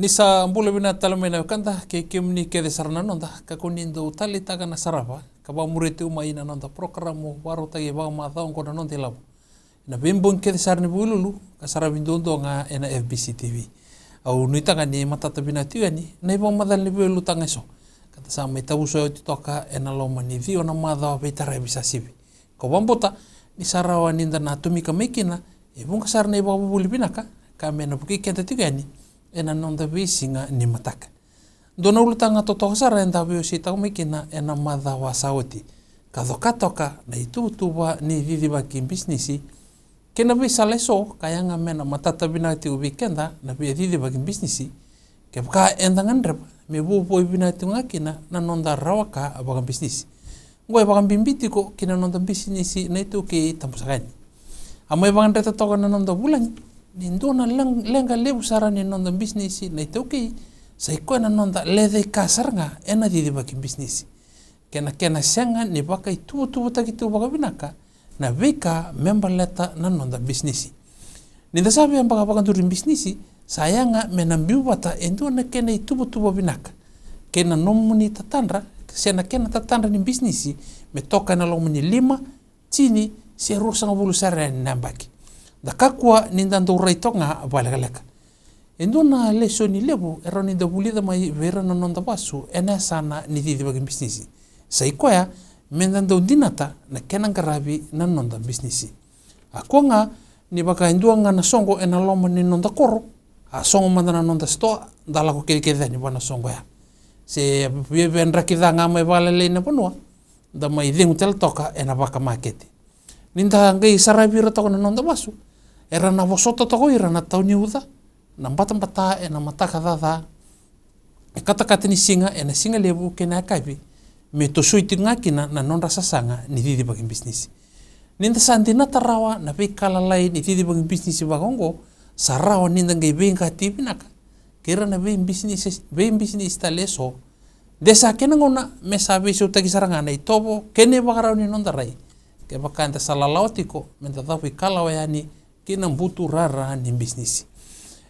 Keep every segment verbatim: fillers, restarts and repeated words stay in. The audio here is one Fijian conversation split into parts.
Ni sa bula vinaka tale mai na wekada kei kemuni kece sara na noda, ka ko ni dau taleitaka na sarava ka vakamuria tiko mai na noda porokaramu vakarautaki e vakamacawa oqo na Noda iLavo. Ena veibogi kece sara ni Vukelulu ka saravi duadua ga ena F B C T V. Au nuitaka ni matata vinaka tiko yani na ivakamacala ni veiulutaga eso ka da sa mai tavuso oti toka ena loma ni ciwa na macawa veitaravi sa sivi. Ko vakabauta ni sa rawa ni da na tomika mai kina e vuqa sara na ivakavuvuli vinaka ka me na vukei keda tiko yani ena noda veisiga ni mataka. Dua na ulutaga totoka sara eda veiwaseitaka mai kina ena macawa sa oti ka coka toka na ituvatuva ni cicivaki bisinisi. Kei na veisala eso ka yaga me na matata vinaka tiko vei keda na veicicivaki bisinisi kevaka eda gadreva me vuavuai vinaka tiko ga kina na noda rawa ka vakabisinisi. Oqo e vakabibi tiko ki na noda bisinisi na iTaukei tabu saka yani. A mai vakadreta toka na noda vulagi ni dua na leg-, leqa levu sara ni noda bisinisi na iTaukei sa i koya na noda lecaika sara ga ena cicivaki bisinisi kei na kena sega ni vakaituvatuvataki tu vakavinaka na veika me baleta na noda bisinisi. Ni da sa via vaka-, vakaduri bisinisi, sa yaga me na biu vata e dua na kena ituvatuva vinaka kei na nomuni tatadra se na kena tatadra ni bisinisi me toka ena loma ni lima, tini se ruasagavulu sara yani na yabaki. Da kakua ni da dau rai toka ga vakalekaleka. E dua na lesoni levu e rawa ni da vulica mai vei ira na noda vasu ena yasana ni cicivaki bisinisi. Sa i koya me da dau dinata na kena qaravi na noda bisinisi. A kua ga ni vaka e dua ga na soqo ena loma ni noda koro, a sogo mada na noda sitoa, da lako kecekece yani vua na soqo ya. Se via, via draki ca ga mai vakalailai na vanua, da mai cegu tale toka ena vakamakete. Ni da qai saravi ira toka na noda vasu, era na vosota toka o ira na tau ni uca, na batabata ena mataka caca, e katakata ni siga ena siga levu kei na yakavi, me tosoi tiko ga kina na nodra sasaga ni cicivaki bisinisi. Ni da sa dinata rawa na veika lalai ni cicivaki bisinisi vaka oqo, sa rawa ni da qai veiqati vinaka kei ira na veibisinisi, veibisinisi tale eso. De sa kena gauna me sa veisautaki sara ga na itovo kei na ivakarau ni noda rai kevaka eda sa lalawa tiko me da cavuikalawa yani ki na buturara ni bisinisi.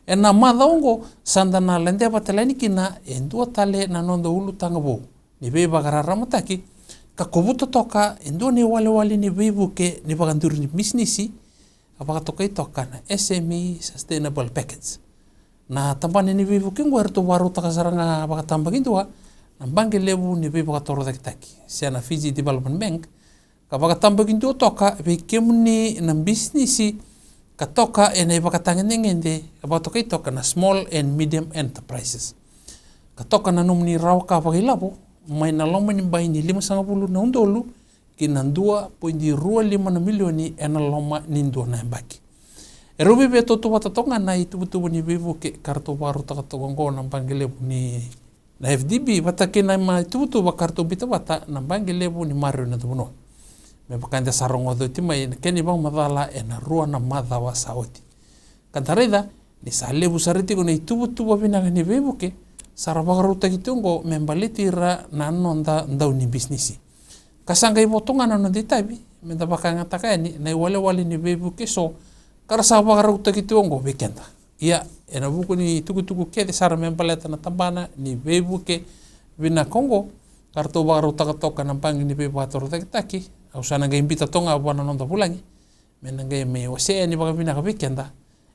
Ena macawa oqo sa da na ladeva tale yani kina e dua tale na noda ulutaga vou ni veivakararamataki ka kovuta toka e dua na iwalewale ni veivuke ni vakaduri ni bisinisi, ka vakatokai toka na S M E Sustainable Package. Na tabana ni veivuke oqo eratou vakarautaka sara ga vakatabakidua na Baqe Levu ni Veivakatorocaketaki se na Fiji Development Bank, ka vakatabakidua toka vei kemuni na bisinisi ka toka ena ivakatagedegede, ka vakatokai toka na Small and Medium Enterprises, ka toka na nomuni rawa ka vakailavo mai na loma ni bai ni limasagavulu na udolu ki na dua poidi rua lima na milioni ena loma ni dua na yabaki. E rau via tautauvata toka ga na ituvatuva ni veivuke ka ratou vakarautaka toka oqo na Baqe Levu ni, na F D B, vata kei na ituvatuva ka ratou biuta vata na Baqe Levu ni Maroroi ni Noda Vanua. Me vaka eda sa rogoca oti mai na kena ivakamacala ena rua na macawa sa oti, ka da raica ni sa levu sara tiko na ituvatuva vinaka ni veivuke sa ra vakarautaki tiko oqo me baleti ira na noda dau ni bisinisi. Ka sa qai vo toka ga na noda itavi me da vakayagataka yani na iwalewale ni veivuke eso ka ra sa vakarautaki tiko oqo vei keda. Ia, ena vuku ni tukutuku kece sara me baleta na tabana ni veivuke vinaka oqo ka ratou vakarautaka toka na Baqe ni Veivakatorocaketaki, au sa na qai biuta toka ga vua na noda vulagi me na qai mai wasea yani vakavinaka vei keda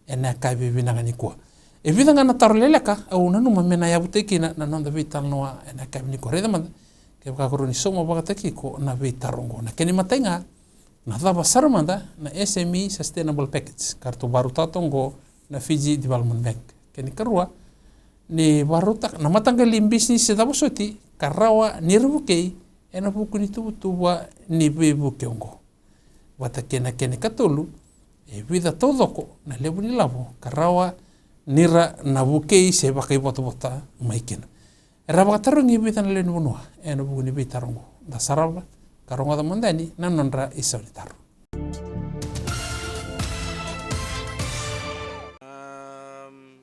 ena yakavi vinaka nikua. E vica ga na taro leleka au nanuma me na yavutaki kina na noda veitalanoa ena yakavi nikua. Raica mada kevaka ko rawa ni sauma vakataki iko na veitaro oqo. Na kena imatai ga, na cava sara mada na S M E Sustainable Package ka ratou vakarautaka toka oqo na Fiji Development Bank? Kena ikarua, ni vakarautaka na mataqali bisinisi cava soti ka rawa ni ra vukei ena vuku ni tuvatuva ni veivuke oqo? Vata kei na kena ikatolu, e vica taucoko na levu ni lavo ka rawa ni ra na vukei se vakaivotavota mai kina? Era vakatarogi e vica na lewe ni vanua ena vuku ni veitaro oqo. Da sarava ka rogoca mada yani na nodra isau ni taro. Am,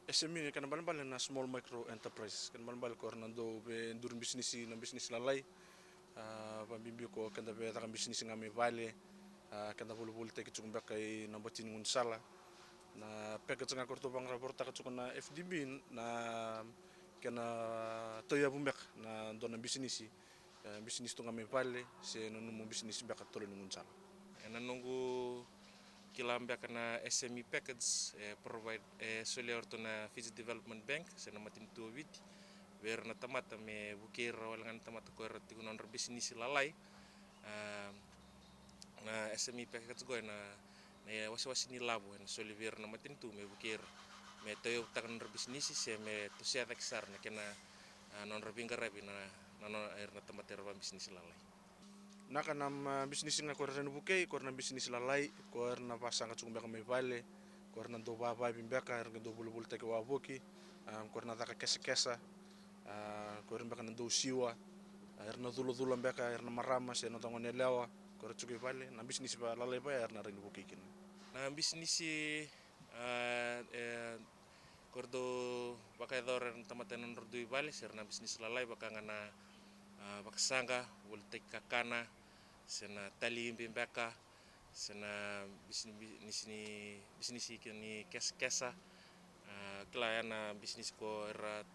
S M E, kena ibalebale na small micro enterprise, kena ibalebale ko ira na dau veiduri bisinisi, na bisinisi lalai. A, vakabibi ko keda veicaka bisinisi ga mai vale, a, keda volivolitaki tiko beka ina bati ni gaunisala. Na package ga ko ratou vakarau vakarautaka tiko na F D B na kena tauyavu beka na dua na bisinisi, e, bisinisi tu ga mai vale se na nomu bisinisi beka tolo ni gaunisala. E na noqu kila beka na S M E package e provide, e solia o ratou na Fiji Development Bank se na matanitu o Viti vei ira na tamata me vukei ira wale ga na tamata ko era tiko na nodra bisinisi lalai. A, na S M E package qo e na, na wasewase ni lavo e na soli vei ira na matanitu me vukei ira me tauyavutaka na nodra bisinisi se me tosoya cake sara na kena, a, nodra veiqaravi na, na, na, ira na tamata era vakabisinisi lalai. Vinaka. Na, a, bisinisi ga ko era rawa ni vukei ko era na bisinisi lalai, ko era na vasaqa tiko beka mai vale, ko era na dau vavavi beka, era qai dau volivolitaki wavoki, a, ko era na caka kesakesa, a, ko era beka na dau siwa, a, era na culacula beka, era na marama se na noda gone yalewa ko era tiko i vale, na bisinisi valalai vaya era na rawa ni vukei kina. Na bisinisi, a, e, ko era dau vakayacora na tamata e na nodra dui vale se era na bisinisi lalai vaka ga na, a, vakasaqa, volitaki kakana se na talibi beka se na bisinisi, bisinisi ni kesakesa. A, kila ya na bisinisi ko era,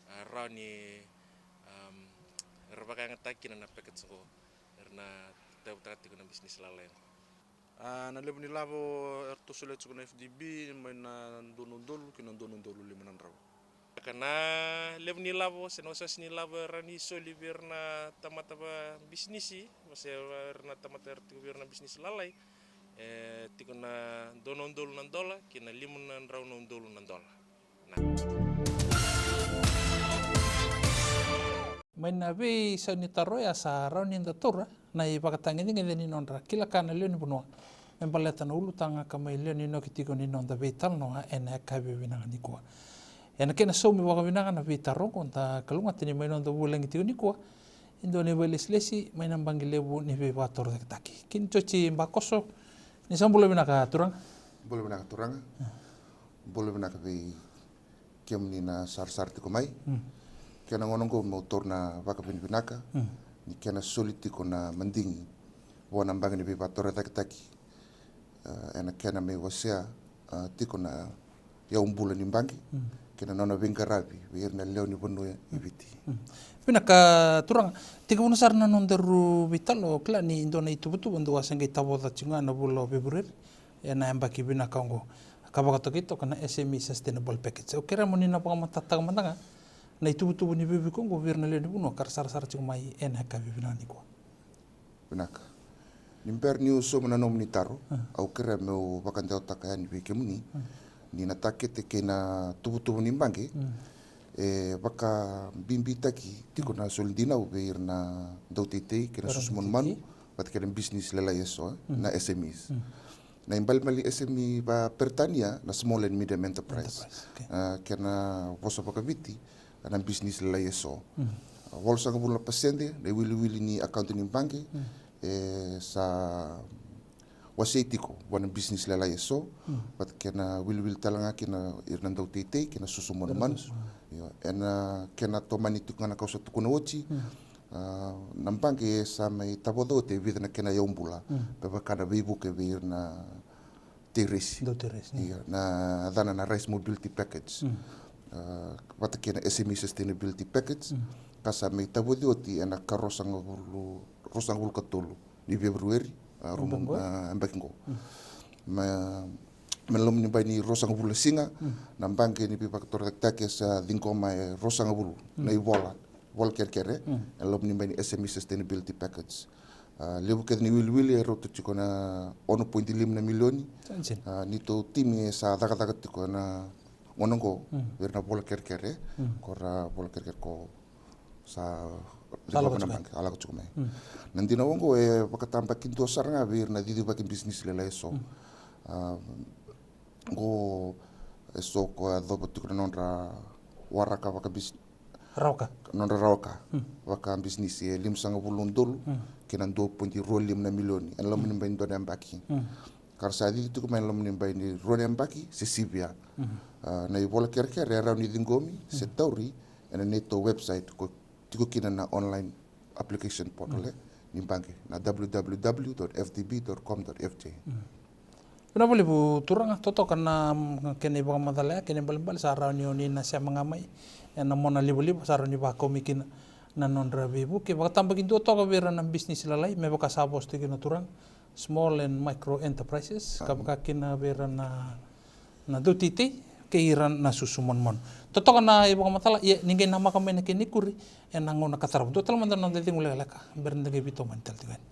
a, rawa ni, am, era vakayagataka kina na package qo era na tauyavutaka tiko na bisinisi lalai qo. A, na levu ni lavo eratou solia tiko na F D B mai na dua na udolu ki na dua na udolu lima na drau. Ka na levu ni lavo se na wasewase ni lavo era ni soli vei ira na tamata vakabisinisi se ira na tamata era tiko vei ira na bisinisi lalai, e tiko na dua na udolu na dola ki na lima na drau na udolu na dola. Mai na veisau ni taro ya sa rawa ni da taura na ivakatagedegede ni nodra kila ka na lewe ni vanua me baleta na ulutaga ka mai lewe ni noki tiko ni noda veitalanoa e na yakavi vinaka nikua. E na kena saumi vakavinaka na veitaro oqo da kalougata ni mai noda vulagi tiko nikua e dua na ivakalesilesi mai na baqe levu ni veivakatorocaketaki. Kini Joji Bakoso, ni sa bula vinaka turaga. Bula vinaka turaga. Bula vinaka vei kemuni na sarasara tiko mai. Kena gauna oqo meu taura na vakavinavinaka ni kena soli tiko na madigi vua na baqe ni veivakatorocaketaki, e, e na kena mai wasea, e, tiko na yaubula ni baqe kei na nona veiqaravi vei ira na lewe ni vanua i Viti. Vinaka turaga, tekivu na sara na nodaru veitalanoa, kila ni dua na ituvatuva dou a se qai tavoca tiko ga na vula o Feperueri e na yabaki vinaka oqo ka vakatokai toka na S M E Sustainable Package. Au kerea mo ni na vakamatatataka mada ga na ituvatuva ni veivukei oqo vei ira na lewe ni vanua ka ra sarasara tiko mai e na yakavi vinaka nikua. Vinaka. Ni bera niu sauma na nomuni taro, au kerea meu vakadewataka yani vei kemuni ni na takete kei na tuvatuva ni baqe e vakabibitaki tiko na soli dinau vei ira na dauteitei kei na susu manumanu vata kei na bisinisi lalai eso, e, na S M Es. Na ibalebale ni S M E vakaperitania na small and medium enterprise. Enterprise, okay. A, kena vosa vakaviti na bisinisi lalai eso. A, walusagavulu na pasede na iwiliwili ni akaunti ni baqe e sa wasei tiko vua na bisinisi lalai eso vata kei na wiliwili tale ga kina ira na dauteitei kei na susu manumanu. Io, e na kena tomani tiko ga na ka au sa tukuna oti. A, na baqe e sa mai tavoca oti e vica na kena yaubula me vaka na veivuke vei ira na teiresi. Dauteiresi. Ia, na yacana na Rice Mobility Package, a, vata kei na S M E Sustainability Package ka sa mai tavoci oti e na ka ruasagavulu, ruasagavulu ka tolu ni Feperueri, a, ruma, a, yabaki oqo. Me, me loma ni bai ni ruasagavulu na siga na baqe ni veivakatorocaketaki e sa ciqoma e ruasagavulu na ivola, vola kerekere e loma ni bai ni S M E Sustainability Package. A, levu kece ni wiliwili e rauta tiko na ono poidi lima na milioni. A, neitou timi e sa cakacaka tiko e na gauna oqo vei ira na vola kerekere, ko ra vola kerekere ko sa a lako tiko mai. Na dinau oqo e vakatabakidua sara ga vei ira na cicivaki bisinisi lalai eso. A, oqo eso ko yacova tiko na nodra waraka vakabis-, rawaka, nodra rawaka vakabisinisi e limasagavulu na udolu kei na dua poidi rua lima na milioni e na loma ni bai ni dua na yabaki. Ka ra sa cici tiko mai na loma ni bai ni rua na yabaki se sivia. A, na ivola kerekere e rawa ni ciqomi se tauri e na neitou website ko tiko kina na online application portal ni baqe na W W W dot F D B dot com dot F J. Vinaka vakalevu turaga, totoka na, mm, kena ivakamacala ya, kena ibalebale sa rawa ni o ni na sema ga mai ena mona livaliva, sa rawa ni vakau mai kina na nodra veivuke. Vakatabakidua toka vei ira na bisinisi lalai, me vaka sa vosa tiko kina o turaga, small and micro enterprises, ka vaka kina vei ira na, na dauteitei kei ira na susu manumanu. Totoka na ivakamacala, ia ni qai namaka mai na kena ikuri ena gauna ka tarava. Dua tale mada na noda icegu lekaleka, bera ni da qai veitomani tale tiko yani.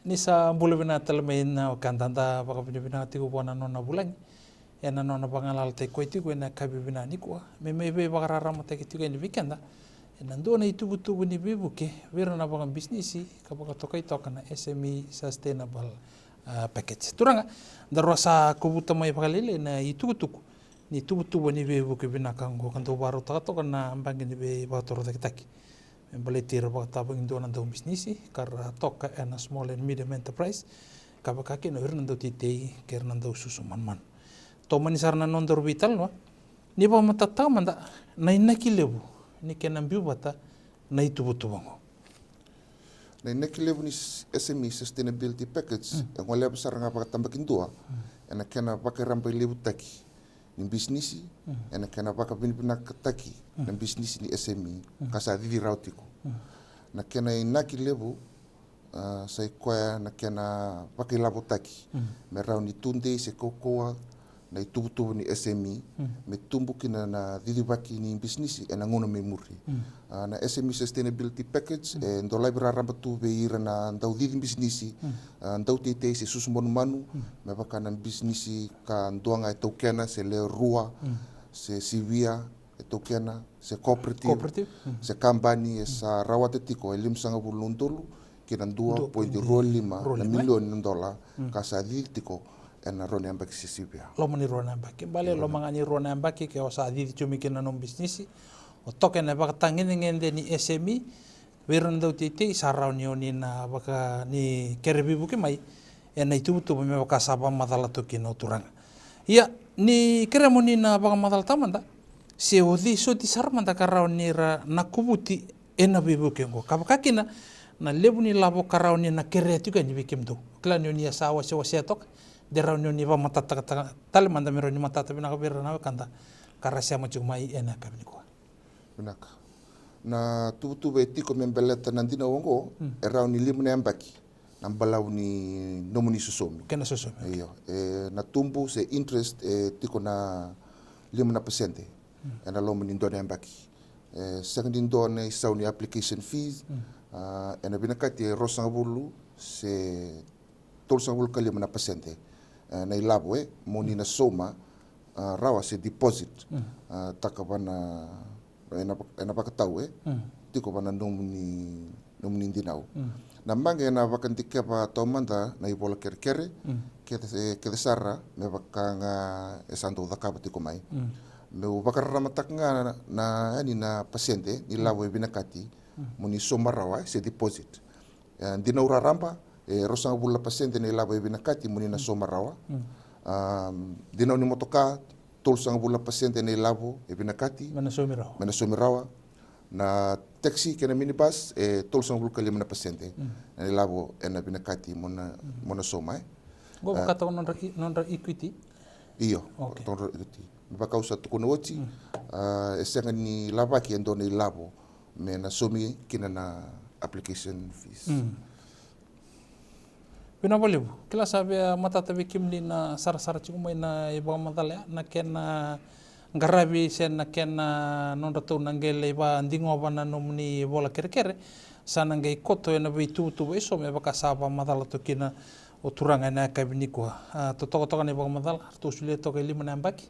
Ni sa bula vinaka tale mai na wekada, da vakavinavinaka tiko vua na nona vulagi ena nona vagalalataki koya tiko ena yakavi vinaka nikua, me mai veivakararamataki tiko yani vei keda ena dua na ituvatuva ni veivuke vei ira na vakabisinisi ka vakatokai toka na S M E Sustainable, ah, Package. Turaga, daru a sa kovuta mai vakalailai na itukutuku ni tuvatuva ni veivuke vinaka oqo ka dau vakarautaka toka na baqe ni veivakatorocaketaki me baleti ira vakatavakidua na daubisinisi ka ra toka ena small and medium enterprise, ka vaka kina o ira na dauteitei kei ira na daususu manumanu. Tomani sara na nodaru veitalanoa, ni vakamatatataka mada na inaki levu ni kena biu vata na ituvatuva oqo. Na inaki levu ni s-, S M E Sustainability Package e goleva sara ga vakatabakidua ena kena vakarabailevutaki ni bisinisi, ena kena vakavinavinakataki na bisinisi ni S M E ka sa cici rawa tiko. Na kena inaki levu, ah, sa i koya na kena vakailavotaki me rawa ni tudei se kaukauwa na ituvatuva ni S M E me tubu kina na cicivaki ni bisinisi ena gauna mai muri. Ah, na S M E Sustainability Package e dolavi raraba tu vei ira na daucici bisinisi, ah, dauteitei se susu manumanu, me vaka na bisinisi ka dua ga e taukena se le rua, se sivia e taukena, se cooperative, se kabani e sa rawata tiko e limasagavulu na udolu ki na dua poidi rua lima na milioni na dola ka sa cici tiko ena rua na yabaki se sivia. Loma ni rua na yabaki. Bale, loma ga ni rua na yabaki ke o sa cici tu mai kina na nomu bisinisi, o toka ena vakatagedegede ni S M E, vei ira na dauteitei sa rawa ni o ni na vaka ni kere veivuke mai ena ituvatuva me vaka sa vakamacala tu kina o turaga. Ia, ni kere mo ni na vakamacalataka mada se o cei soti sara mada ka rawa ni ra na kovuti ena veivuke oqo, ka vaka kina na levu ni lavo ka rawa ni na kerea tiko yani vei kemudou. Kila ni o ni a sa wasewasea toka, de rawa ni o ni vakamatatataka tale mada me rawa ni matata vinaka vei ira na wekada ka ra sema tiko mai ena yakavi nikua. Vinaka. Na tuvatuva e tiko me baleta na dinau oqo e rawa ni lima na yabaki na balavu ni nomuni sosomi. Kena sosomi, okay. Io, e, na tubu se interest e tiko na lima na pasede ena loma ni dua na yabaki. E sega ni dua na isau ni application fees, ah, ena vinakati e ruasagavulu se tolusagavulu ka lima na pasede, eh, na ilavo, e, mo ni na sauma, ah, rawa se deposit, ah, taka va na, ena, ena vakatau, e, tiko va na nomuni, nomuni dinau. Na maqe ena vakadikeva taumada na ivola kerekere, kece, kece sara me vaka ga e sa dau cakava tiko mai. Meu vakararamataka ga na, na, yani na pasede ni lavo e vinakati mo ni sauma rawa, e, se deposit. E, dinau raraba, e, ruasagavulu na pasede na ilavo e vinakati mo ni na sauma rawa. Am, dinau ni motoka, tolusagavulu na pasede na ilavo e vinakati me na saumi rawa. Me na saumi rawa. Na taxi kei na minibus, e, tolusagavulu ka lima na pasede na ilavo ena vinakati mo na, mo na sauma, e. Qo vakatau nodra e-, nodra equity? Io, okay. Nodra equity. Me vaka au sa tukuna oti, ah, e sega ni lavaki e dua na ilavo me na saumi kina na application fees. Vinaka vakalevu. Kila sa via matata vei kemuni na sarasara tiko mai na ivakamacala ya, na kena qaravi se na kena nodratou na qai lai vakadigova na nomuni vola kerekere. Sa na qai koto ena veituvatuva eso me vaka sa vakamacala toka kina o turaga ena yakavi nikua. A, totoka toka na ivakamacala, ratou solia toka e lima na yabaki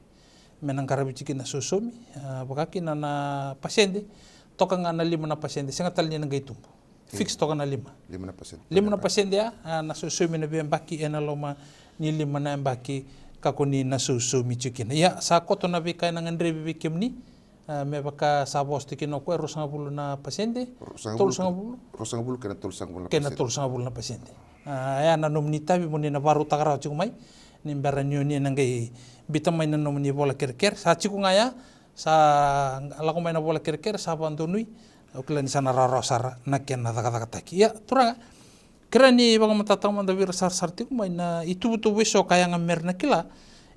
me na qaravi tiko kina na sosomi, a, vaka kina na pasede, toka ga na lima na pasede, sega tale ni na qai tubu. Fix toka na lima. Lima na pasede. Lima na pasede ya, a, na sosomi na veiyabaki ena loma ni lima na yabaki, kakua ni na sosomi tiko kina. Ia, sa koto na veika ena gadrevi vei kemuni, a, me vaka sa vosa tiko kina o koya, ruasagavulu na pasede, tolusagavulu? Ruasagavulu kei na tolusagavulu na pasede. Kei na tolusagavulu na pasede. A, ya na nomuni itavi mo ni na vakarautaka rawa tiko mai, ni bera ni o ni na qai biuta mai na nomuni vola kerekere. Sa tiko ga ya, sa lako mai na vola kerekere, sa vakadonui. Au kila ni sa na rawarawa sara na kena cakacakataki. Ia, turaga, kerea ni vakamatatataka mada vei ira sarasara tiko mai na ituvatuva eso ka yaga me ra na kila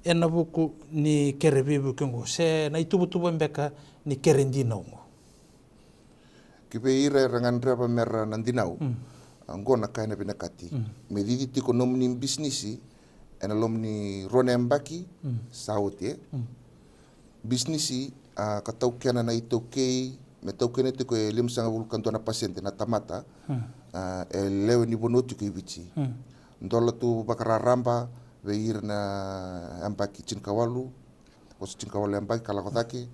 ena vuku ni kere veivuke oqo, se na ituvatuva beka ni kere dinau oqo. Ki vei ira era gadreva me ra na dinau, oqo na ka ena vinakati. Me cici tiko nomuni bisinisi ena loma ni rua na yabaki sa oti, e? Bisinisi, a, ka taukena na iTaukei, me taukena tiko e limasagavulu ka dua na pasede na tamata, a, e lewe ni vanua tiko i Viti. Dola tu vakararaba vei ira na yabaki tinikawalu, koso tinikawalu yabaki ka lako cake,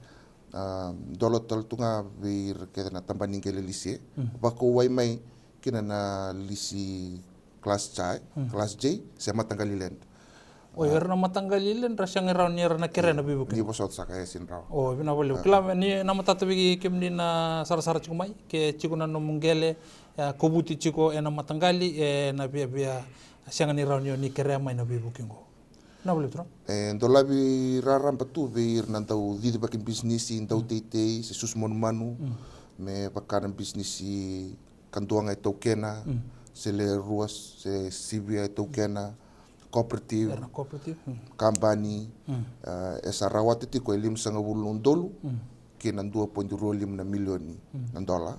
a, dola tale tu ga vei ira kece na tabana ni qele lisi, e. Vakaukauwai mai kina na lisi Class J, Class J, se Mataqali Land. O ira na Mataqali Land ra sega ni rawa ni ra na kerea na veivuke. Ni vosota saka, e, sega ni rawa. O, vinaka vakalevu. Kila ni na matata vei kemuni na sarasara tiko mai, ke tiko na nomu qele, e, kovuti tiko ena mataqali, e, na viavia, sega ni rawa ni o ni kerea mai na veivuke oqo. Vinaka vakalevu, turaga. E dolavi raraba tu vei ira na dau cici vakabisinisi, dau teitei, se susu manumanu, me vaka na bisinisi ka dua ga e taukena, se le rua, se sivia e taukena, cooperative, era na cooperative, kabani, a, e sa rawata tiko e limasagavulu na udolu kei na dua poidi rua lima na milioni na dola.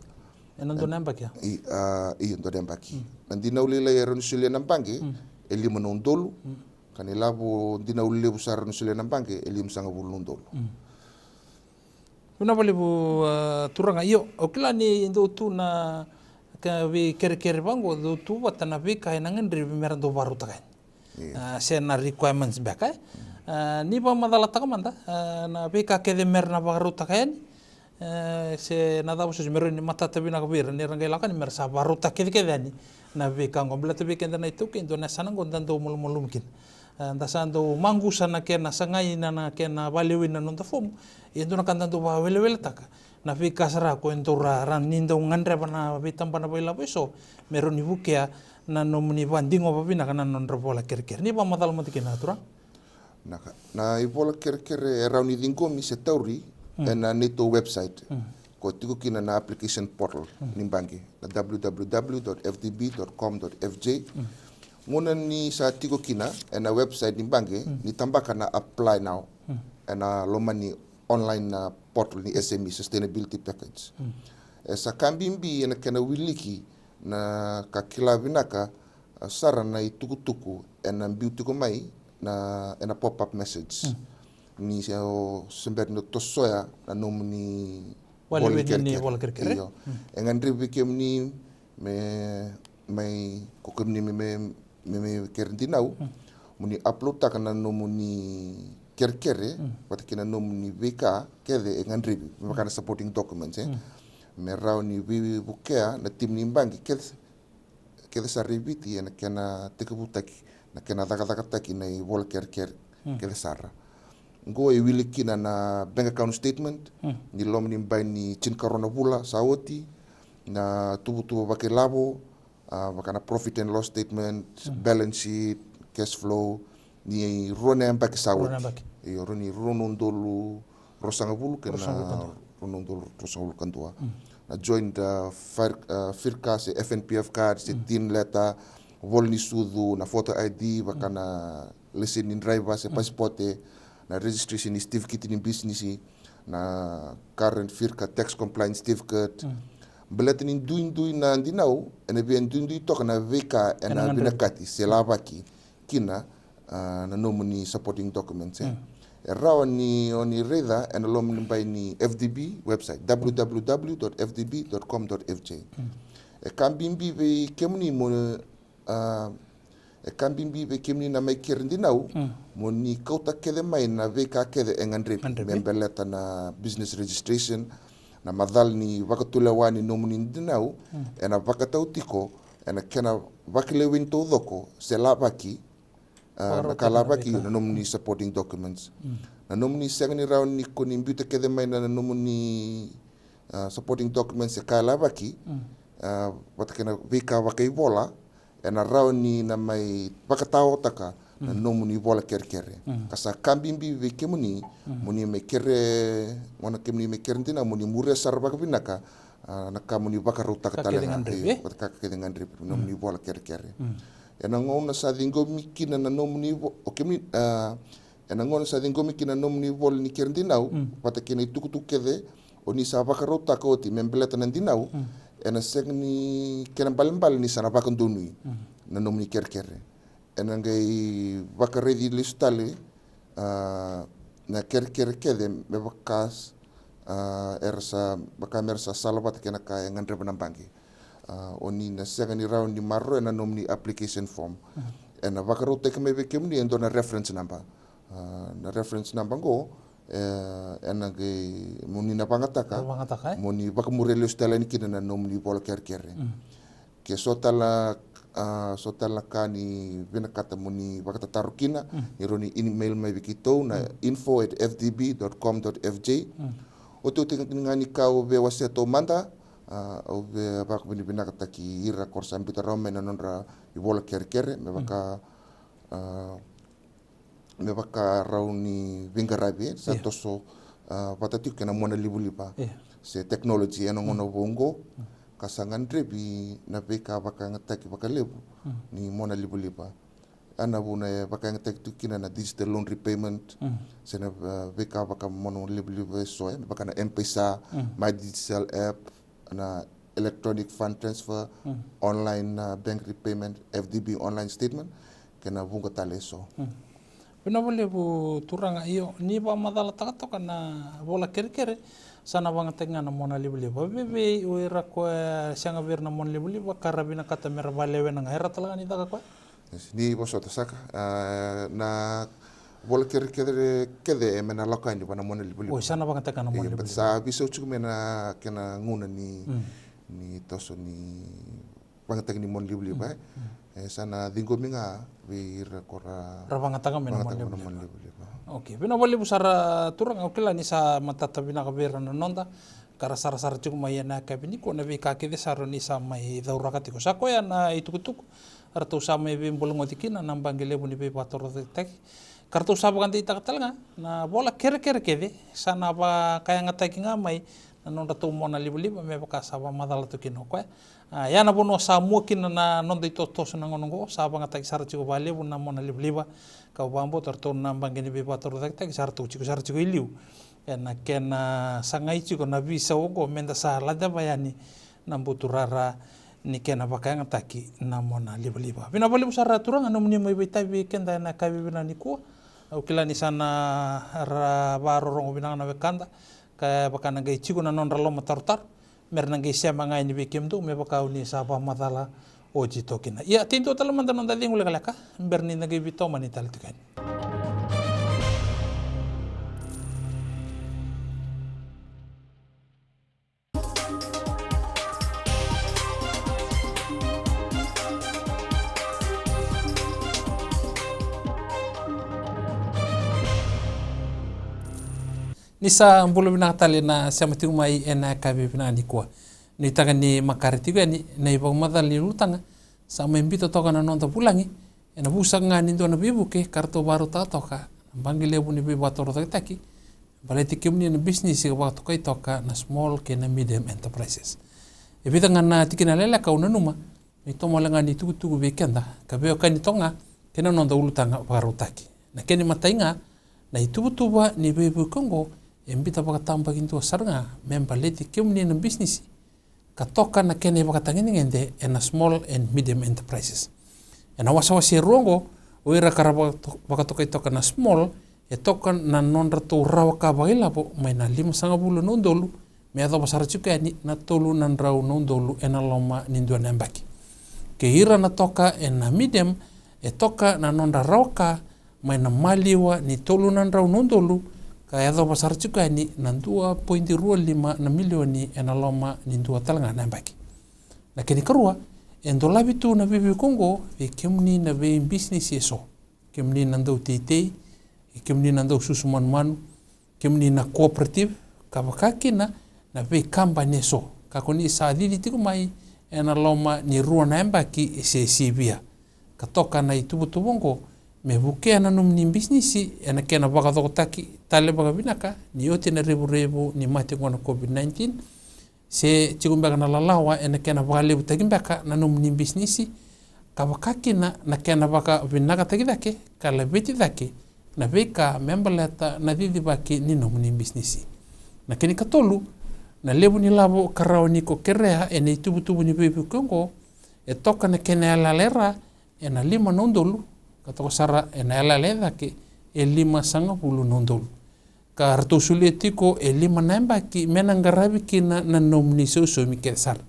Ena dua na yabaki, a? I, a, io, dua na yabaki. Na dinau lailai e rawa ni solia na baqe e lima na udolu, ka na ilavo dinau levu sa rawa ni solia na baqe e limasagavulu na udolu. Vinaka vakalevu, a, turaga. Io, au kila ni dou tu na ka veikerekere vaqo, dou tu vata na veika ena gadrevi me ra dau vakarautaka yani. A, se na requirements beka, e? A, ni vakamacalataka mada, a, na veika kece me ra na vakarautaka yani, e, se na cava soti me rawa ni matata vinaka vei ira ni ra qai lako yani me ra sa vakarautaka kecekece yani na veika oqo. Baleta vei keda na iTaukei, dua na yasana oqo da dau malumalumu kina. E, da sa dau maqusa na kena sagai na, na kena vakaleweni na noda fomu. Ia dua na ka da dau vakaweleweletaka na veika sara ko e dau ra, ra ni dau gadreva na veitabana vakailavo eso me rawa ni vukea na nomuni vakadigova vinaka na nodra vola kerekere. Ni vakamacala mada kina, turaga. Vinaka. Na ivola kerekere e rawa ni ciqomi se tauri ena neitou website. Ko tiko kina na application portal ni baqe, na w w w dot f d b dot com dot f j. Gauna ni sa tiko kina ena website ni baqe, ni tabaka na apply now ena loma ni online, a, portal ni S M E, Sustainability Package. E sa ka bibi ena kena wiliki na ka kila vinaka, a, sara na itukutuku ena biu tiko mai na, ena pop-up message. Ni se o se bera ni tosoya na nomuni vola kerekere. Io. E gadrevi vei kemuni me, mai, ko kemuni me, me me, me kere dinau, mo ni upload-taka na nomuni kerekere vata kei na nomuni veika kece e gadrevi, me vaka na supporting documents, e. Me rawa ni veivukea na timi ni baqe kece, kece sara i Viti ena kena tekivutaki, na kena cakacakataki na ivola kerekere kece sara. Oqo e wili kina na bank account statement ni loma ni bai ni tinikarua na vula sa oti, na tuvatuva vakailavo, a, vaka na profit and loss statement, balance sheet, cash flow, ni rua na yabaki sa oti. Io, rua ni rua na udolu ruasagavulu kei na rua na udolu ruasagavulu ka dua. Na joint, a, fir-, a, FIRCA se F N P F card se tin letter, vola ni sucu, na photo I D, vaka na laiseni ni draiva se pasipote, na registration ni certificate ni bisinisi, na current FIRCA tax compliance certificate. Baleta ni duidui na dinau, ena via duidui toka na veika ena vinakati se lavaki kina, a, na nomuni supporting documents, e. E rawa ni o ni raica ena loma ni bai ni F D B website, w w w dot f d b dot com dot f j. E ka bibi vei kemuni mo, a, e ka bibi vei kemuni na mai kere dinau, mo ni kauta kece mai na veika kece e gadrevi me baleta na business registration, na macala ni vakatulewa ni nomuni dinau, ena vakatau tiko ena kena vakaleweni taucoko se lavaki, a, na ka lavaki na nomuni supporting documents. Na nomuni sega ni rawa ni ko ni biuta kece mai na, na nomuni, a, supporting documents se ka lavaki, a, vata kei na veika vakaivola, ena rawa ni na mai vakataotaka na nomuni vola kerekere. Ka sa ka bibi vei kemuni mo ni mai kere, mo na kemuni mai kere dinau, mo ni muria sara vakavinaka, a, na ka mo ni vakarautaka tale ga, io, vata ka kece gadrevi, nomuni vola kerekere. Ena gauna sa ciqomi kina na nomuni vo-, o kemuni, a, ena gauna sa ciqomi kina na nomuni vola ni kere dinau, vata kei na itukutuku kece o ni sa vakarautaka oti me baleta na dinau, ena sega ni kena balebale ni sa na vakadonui na nomuni kerekere. Ena qai vakaraici lesu tale, a, na kerekere kece me vaka, a, era sa, vaka me ra sa salavata kei na ka e gadreva na baqe. A, o ni na sega ni rawa ni maroroya na nomuni application form. Ena vakarautaki mai vei kemuni e dua na reference number. A, na reference number qo, e, ena qai, mo ni na vagataka, mo ni vakamuria lesu tale yani kina na nomuni vola kerekere. Ke so tale, a, so tale na ka ni vinakata mo ni vakatataro kina, ni rawa ni email mai vei keitou na info at F D B dot com dot F J. Otioti ga ni ka au via wasea taumada, a, au via vakavinavinakataki ira ko ra sa biuta rawa mai na nodra ivola kerekere, me vaka, a, me vakarau ni veiqaravi, e, sa toso, a, vata tiko kei na mona livaliva se technology ena gauna vou oqo, ka sa gadrevi na veika vakayagataki vakalevu ni mona livaliva. A, na vuna e vakayagataki tiko kina na digital loan repayment, se na, a, veika vakamona livaliva eso, e, me vaka na M-PAiSA, My Digital App, na electronic fund transfer, online, a, bank repayment, F D B online statement, kei na vuqa tale eso. Vinaka vakalevu turaga. Io, ni vakamacalataka toka na vola kerekere, sa na vagataki ga na mona livaliva. Vei, vei o ira ko e sega vei ira na mona livaliva ka ra vinakata me ra vakalewena ga, era tale ga ni caka koya? Ni vosota saka, a, na vola kerekere kece e me na lako yani va na mona livaliva. Oi, sa na vagataka na mona livaliva. Sa veisau tiko mai na kena gauna ni, ni toso ni vagataki ni mona livaliva, e. E sa na ciqomi ga vei ira ko ra vagataka mai na mona livaliva. Okay, vinaka vakalevu sara turaga, au kila ni sa matata vinaka vei ira na noda ka ra sarasara tiko mai ena yakavi nikua na veika kece sara ni sa mai cauraka tiko. Sa koya na itukutuku ratou sa mai veibologoti kina na baqe levu ni veivakatorocaketaki. Ka ratou sa vakadeitaka tale ga na vola kerekere kece sa na vakayagataki ga mai na nodratou mona livaliva me vaka sa vakamacala tu kina o koya. A, ia na vanua sa mua kina na noda itosotoso na gauna oqo, sa vagataki sara tiko vakalevu na mona livaliva. Kau vakabauta ratou na baqe ni veivakatorocaketaki sa ratou tiko sara tiko i liu ena kena sagai tiko na veisau oqo me da sa laceva yani na buturara ni kena vakayagataki na mona livaliva. Vinaka vakalevu sara turaga nomuni mai veitavi vei keda ena yakavi vinaka nikua. Au kila ni sa na ra vakarorogo vinaka na wekada ka vaka na qai tiko na nodra lomatarotaro me ra na qai sema ga yani vei kemudou me vaka o ni sa vakamacala oti toka kina. Ia, tei dua tale mada na noda cegu lekaleka me ra ni da qai veitomani tale tiko yani. Ni sa bula vinaka tale na sema tiko mai ena yakavi vinaka nikua. Nuitaka ni makare tiko yani na ivakamacala ni ulutaga sa mai biuta toka na noda vulagi ena vuku saka ga ni dua na veivuke ka ratou vakarautaka toka na baqe levu ni veivakatorocaketaki baleti kemuni na bisinisi ka vakatokai toka na small kei na medium enterprises. E vica ga na tikina leleka au nanuma me tomole ga ni tukutuku vei keda ka veiwekani toka ga kei na noda ulutaga vakarautaki. Na kena imatai ga, na ituvatuva ni veivuke oqo e biuta vakatabakidua sara ga me baleti kemuni na bisinisi ka toka na kena ivakatagedegede ena small and medium enterprises. Ena wasewase e rua oqo, o ira ka ra vakato-, vakatokai toka na small, e toka na nodratou rawa ka vakailavo mai na limasagavulu na udolu me yacova sara tiko yani na tolu na drau na udolu ena loma ni dua na yabaki. Kei ira na toka ena medium, e toka na nodra rawa ka mai na maliwa ni tolu na drau na udolu ka yacova sara tiko yani na dua poidi rua lima na milioni ena loma ni dua tale ga na yabaki. Na kena ikarua, e dolavi tu na veivuke oqo vei kemuni na veibisinisi eso, kemuni na dauteitei, kemuni na daususu manumanu, kemuni na cooperative, ka vaka kina na veikabani eso ka ko ni sa cici tiko mai ena loma ni rua na yabaki se sivia. Ka toka na ituvatuva oqo me vukea na nomuni bisinisi ena kena vakacokotaki tale vakavinaka ni oti na revurevu ni mate oqo na COVID nineteen, se tiko beka na lalawa ena kena vakalevutaki beka na nomuni bisinisi, ka vaka kina na kena vakavinakataki cake ka laveti cake na veika me baleta na cicivaki ni nomuni bisinisi. Na kena ikatolu, na levu ni lavo ka rawa ni ko kerea ena ituvatuva ni veivuke oqo e toka na kena yalayala e ra ena lima na udolu, ka toka sara ena yalayala e cake e limasagavulu na udolu. Ka ratou solia tiko e lima na yabaki me na qaravi kina na nomuni sausaumi kece sara.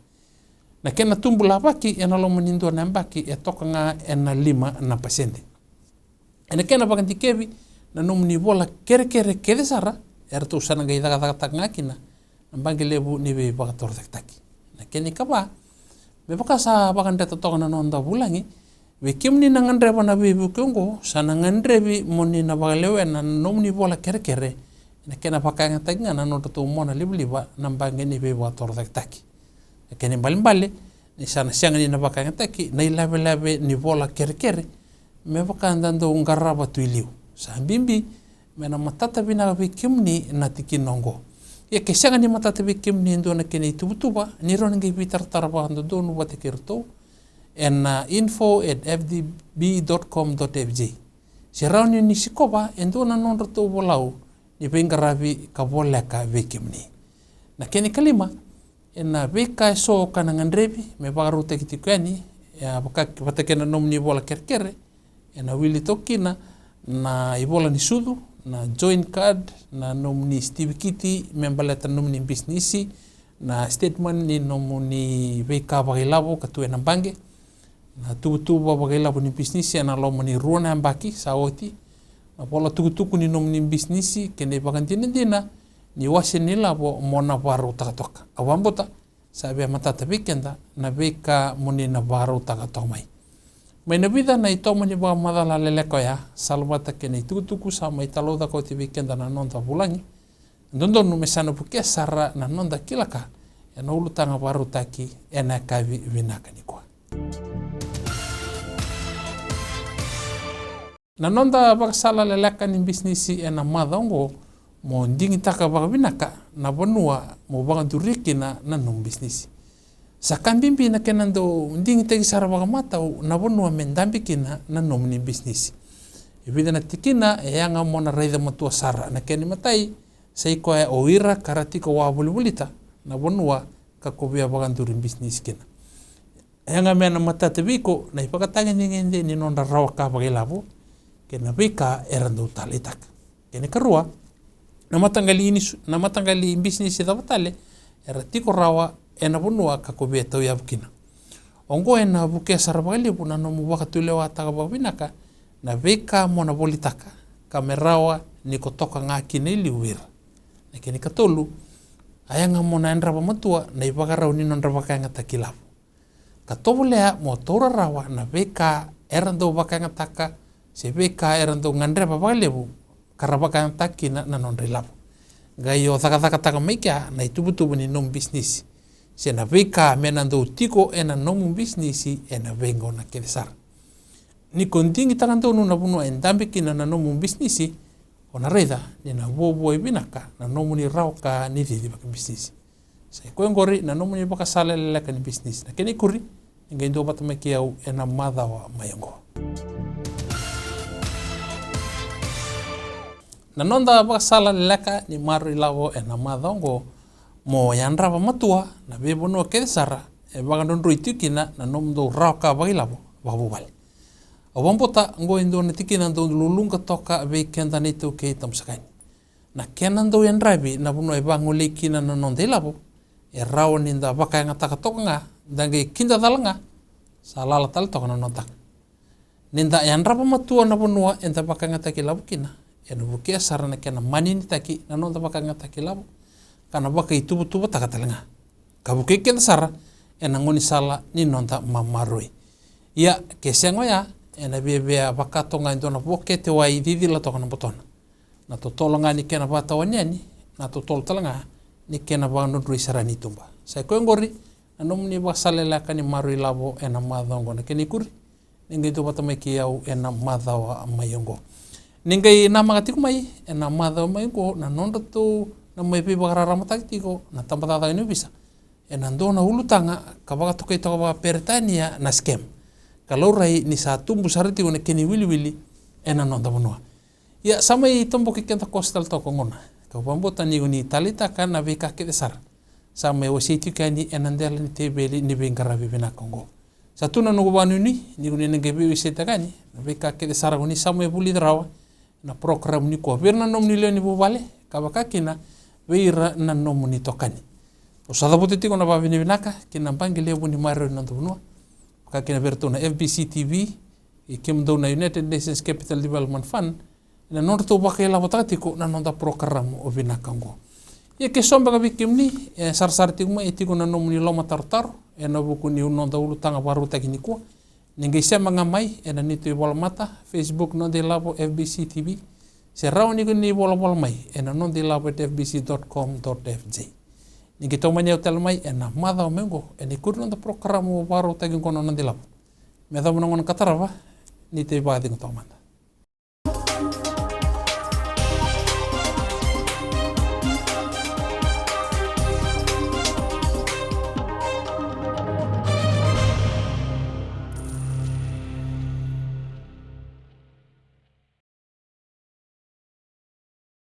Na kena tubu lavaki ena loma ni dua na yabaki e toka ga ena lima na pasede. Ena kena vakadikevi, na nomuni vola kerekere kece sara e ratou sa na qai cakacakataka ga kina na baqe levu ni veivakatorocaketaki. Na kena ikava, me vaka sa vakadreta toka na noda vulagi, vei kemuni na gadreva na veivuke oqo, sa na gadrevi mo ni na vakalewena na nomuni vola kerekere ena kena vakayagataki ga na nodratou mona livaliva na baqe ni veivakatorocaketaki. Na kena ibalebale, ni sa na sega ni na vakayagataki na ilavelave ni vola kerekere me vaka da dau qarava tu i liu, sa bibi me na matata vinaka vei kemuni na tikina oqo. Ia ke sega ni matata vei kemuni e dua na kena ituvatuva, ni rawa ni qai veitaratara vakadodonu vata kei ratou ena info at F D B dot com dot F J, se rawa ni ni sikova e dua na nodratou volau ni veiqaravi ka voleka vei kemuni. Na kena ikalima, ena veika eso ka na gadrevi me vakarautaki tiko yani, e a vaka, vata kei na nomuni vola kerekere, ena wili toka kina na ivola ni sucu, na join card, na nomuni sitivikiti me baleta na nomuni bisinisi, na statement ni nomuni veika vakailavo ka tu ena baqe, na tuvatuva vakailavo ni bisinisi ena loma ni rua na yabaki sa oti, na vola tukutuku ni nomuni bisinisi kei na ivakadinadina ni wase ni lavo mo na vakarautaka toka. Au vakabauta sa via matata vei keda na veika mo ni na vakarautaka toka mai. Mai na vica na itomani vakamacala leleka oya, salavata kei na itukutuku sa mai talaucaka oti vei keda na noda vulagi, dodonu me sa na vukea sara na noda kila ka ena ulutaga vakarautaki ena yakavi vinaka nikua. Na noda vakasala leleka ni bisinisi ena macawa oqo, mo digitaka vakavinaka na vanua mo vakaduri kina na nomu bisinisi. Sa ka bibi na kena dau digitaki sara vakamatau na vanua me dabe kina na nomuni bisinisi. E vica na tikina e yaga mo na raica matua sara. Na kena imatai, sa i koya o ira ka ra tiko wavolivolita na vanua ka ko via vakaduri bisinisi kina. E yaga me na matata vei iko na ivakatagedegede ni nodra rawa ka vakailavo kei na veika era dau taleitaka. Kena ikarua, na mataqali inisu, na mataqali bisinisi cava tale era tiko rawa ena vanua ka ko via tauyavu kina. Oqo ena vukea sara vakalevu na nomu vakatulewataka vakavinaka na veika mo na volitaka ka me rawa ni ko toka ga kina i liu vei ira. Na kena ikatolu, a yaga mo na yadrava matua na ivakarau ni nodra vakayagataki lavo. Ka tovolea mo taura rawa na veika era dau vakayagataka se veika era dau gadreva vakalevu ka ra vakayagataka kina na nodra ilavo. Qai o cakacakataka mai kea na ituvatuva ni nomu bisinisi se na veika me na dau tiko ena nomu bisinisi ena veigauna kece sara. Ni ko digitaka donu na vanua e dabe kina na nomu bisinisi, o na raica ni na vuavuai vinaka na nomuni rawa ka ni cici vakabisinisi. Sa i koya oqori na nomuni vakasala leleka ni bisinisi. Na kena ikuri, ni qai duavata mai kei au ena macawa mai oqo. Na noda vakasala leleka ni maroroi lavo ena macawa oqo, mo yadrava matua na veivanua kece sara e vakadrodroi tiko kina na nomudou rawa ka vakailavo vakavuvale. Au vakabauta oqo e dua na tikina dau luluqa toka vei keda na iTaukei tabu saka yani. Na kena dau yadravi na vanua e vagolei kina na noda ilavo, e rawa ni da vakayagataka toka ga, da qai kidacala ga, sa lala tale toka na noda taga. Ni da yadrava matua na vanua eda vakayagataki lavo kina, ena vukea sara na kena maninitaki na noda vakayagataki lavo, ka na vakaituvatuvataka tale ga, ka vukei keda sara ena gaunisala ni noda mamaroroi. Ia, ke sega oya, ena viavia vaka toka ga e dua na vokete wai cicila toka na botona. Na totolo ga ni kena vakatawani yani, na totolo tale ga ni kena vakadrodroi sara ni tuba. Sa i koya oqori na nomuni vakasala leleka ni maroroi lavo ena macawa oqo. Na kena ikuri, ni qai duavata mai kei au ena macawa mai oqo. Ni qai namaka tiko mai ena macawa mai oqo na nodratou na mai veivakararamataki tiko na tabacakacaka ni ovisa ena dua na ulutaga ka vakatokai toka vakaperitania na scam, ka laurai ni sa tubu sara tiko na kena iwiliwili ena noda vanua. Ia sa mai toboki keda kosi tale toka gona, kau vakabauta ni ko ni taleitaka na veika kece sara sa mai wasei tiko yani ena dela ni teveli ni veiqaravi vinaka oqo. Sa tu na noqu vakanuinui ni ko ni na qai veiwaseitaka yani na veika kece sara ko ni sa mai vulica rawa na program nikua vei ira na nomuni lewe ni vuvale, ka vaka kina vei ira na nomuni tokani. Au sa cavuta tiko na vakavinavinaka ki na baqe levu ni maroroi ni noda vanua, vaka kina vei iratou na F B C T V, i kemudou na United Nations Capital Development Fund, ena nodratou vakailavotaka tiko na noda program o vinaka oqo. Ia ke so beka vei kemuni e sarasara tiko mai, e tiko na nomuni lomatarotaro ena vuku ni noda ulutaga vakarautaki nikua, ni qai sema ga mai ena neitou ivolamata Facebook Noda iLavo F B C T V, se rawa ni ko ni volavola mai ena noda iLavo at F B C dot com dot F J. Ni qai tomani au tale mai ena macawa mai oqo ena ikuri noda program vakarautaki oqo na Noda iLavo. Me yacova na gauna ka tarava, ni tei vakacegu toka mada.